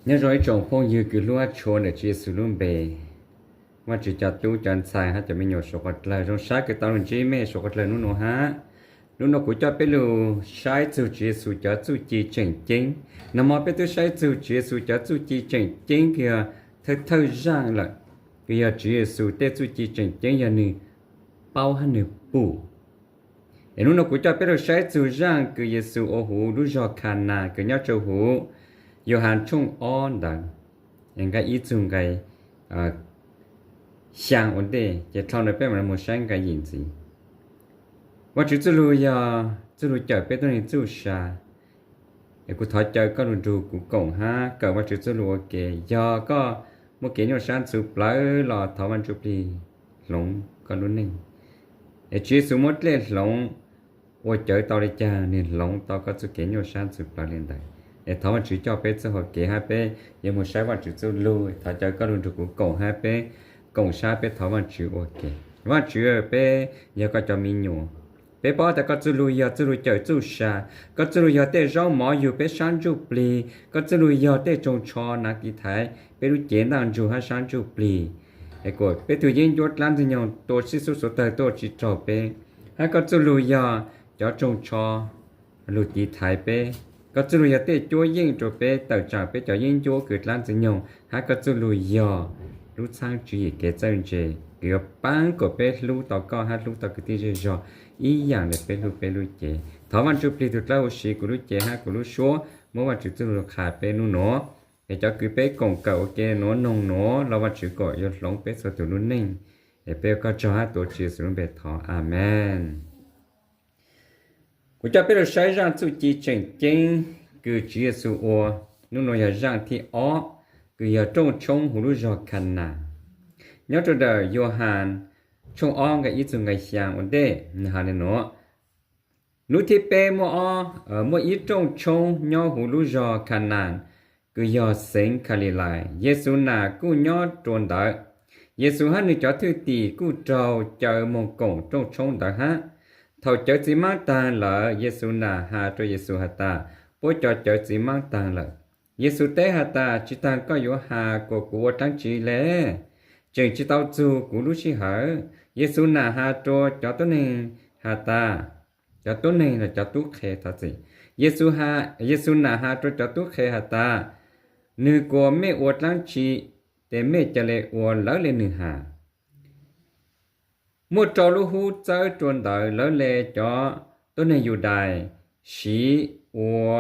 Nyob zoo ib tsoom phooj ywg kws hlub tshua ntawm Tswv Yexus lub npe, Vajtswv cov tub cov ntxhais hab cov me nyuam suav qhov dlawg, zoo sab kws tau lug ntsib mej suav qhov dlawg nub nua hab. Nub nua kuv coj peb lug saib txug Tswv Yexus cov txuj ci tseem ceeb. Nag mo peb tub saib txug Tswv Yexus cov txuj ci tseem ceeb kws yog thawj thawj zaaj lawm, kws yog Tswv Yexus tej txuj ci tseem ceeb yog nwg paub hab nwg pum. Es nub nua kuv coj peb lug saib txug zaaj kws Yexus ua huv lub zog Khanas kws nyob rua huv Yauhas tshooj ob ntawd, nqai ib txug nqai xyaa ua ntej, ces dlhau ntawd peb mam moog saib nqai yim ntxiv. Vajtswv txuj lug yog txuj lug cawm peb tuab neeg txuj sa. Es kuv thov caw koj lug nrug kuv koom hab kawm Vajtswv txuj lug ua ke. Yog koj muaj kev nyuaj sab ntxhuv plawg los thov Vaj Ntsujplig hloov koj lub neej. Es Tswv Yexus muab dlej hloov ua cawv tau le caag, nwg hloov tau koj txuj kev nyuaj sab ntxhuv plawg le ntawd. Es thov Vajtswv coj peb txuj hau kev hab peb yuav moog saib Vajtswv txuj lug. Thov caw koj lug nrug kuv koom hab peb koom sab peb thov Vajtswv ua ke. Vajtswv, peb yog koj cov me nyuam. Peb paub tas koj txuj lug yog txuj lug cawm txuj sa. Koj txuj lug yog tej zaub mov yug peb sab ntsuj plig. Koj txuj lug yog tej tsoog tsho nav tiv thaiv peb lub cev ntaaj ntsug hab sab ntsuj plig. Es kuas peb tug yeeb ncuab dlaab ntxwg nyoog tua sib xub xuav tawg tuaj tsi raug peb, hab koj txuj lug yog cov tsoog tsho lug tiv thaiv peb. Koj txuj lug yog tej cuab yeej rua peb tawm tsaam peb cov yeeb ncuab kws dlaab ntxwg nyoog, hab koj txuj lug yog lub txhaab tswv yim kev txawj ntse kws yuav paab kuas peb hlub tau koj hab hlub tau kwv tij zej zog ib yaam le peb hlub peb lub cev. Thov Vaj Ntsujplig tug dlawb huv siv kuv lub cev hab kuv lub suab, muab Vajtswv txuj lug qha peb nub nua. Es cov kws peb koom kawm ua ke nuav noog nuav los Vajtswv kuas yuav hloov peb txhua tug lub neej. Es peb ua koj tsaug hab tuav Tswv Yexus lub npe thov, Amees. Kuv coj peb lug saib zaaj txuj ci tseem ceeb kws Tswv Yexus ua. Nub nua yog zaaj thib ob kws yog rooj tshoob huv lub zog Khanas. Nyob rua ntawm Yauhas tshooj ob nqai ib txug nqai xyaa ua ntej nwg has le nuav: Nub thib peb muaj ob, muaj ib rooj tshoob nyob huv lub zog Khanas kws yog xeev Khalilais. Yexus nam kuj nyob rua ntawd. Yexus hab nwg cov thwj tim kuj raug caw moog koom rooj tshoob ntawd hab. Thaum cawv txiv maab taag lawm, Yexus nam has rua Yexus has tas, Puab cov cawv txiv maab taag lawm. Yexus teb has tas, Tsi taag koj yuav has kuas kuv ua dlaab tsi le? Tseem tsi tau txug kuv lub sij hawm. Yexus nam has rua cov tuab neeg has tas, cov tuab neeg los cov tub qhe, Yexus nam has rua cov tub qhe has tas, Nwg kuas mej ua dlaab tsi, tes mej ca le ua lawv le nwg has. Muaj rau lub hub txawb rua ntawd, lawv le cov tuab neeg Yudais siv ua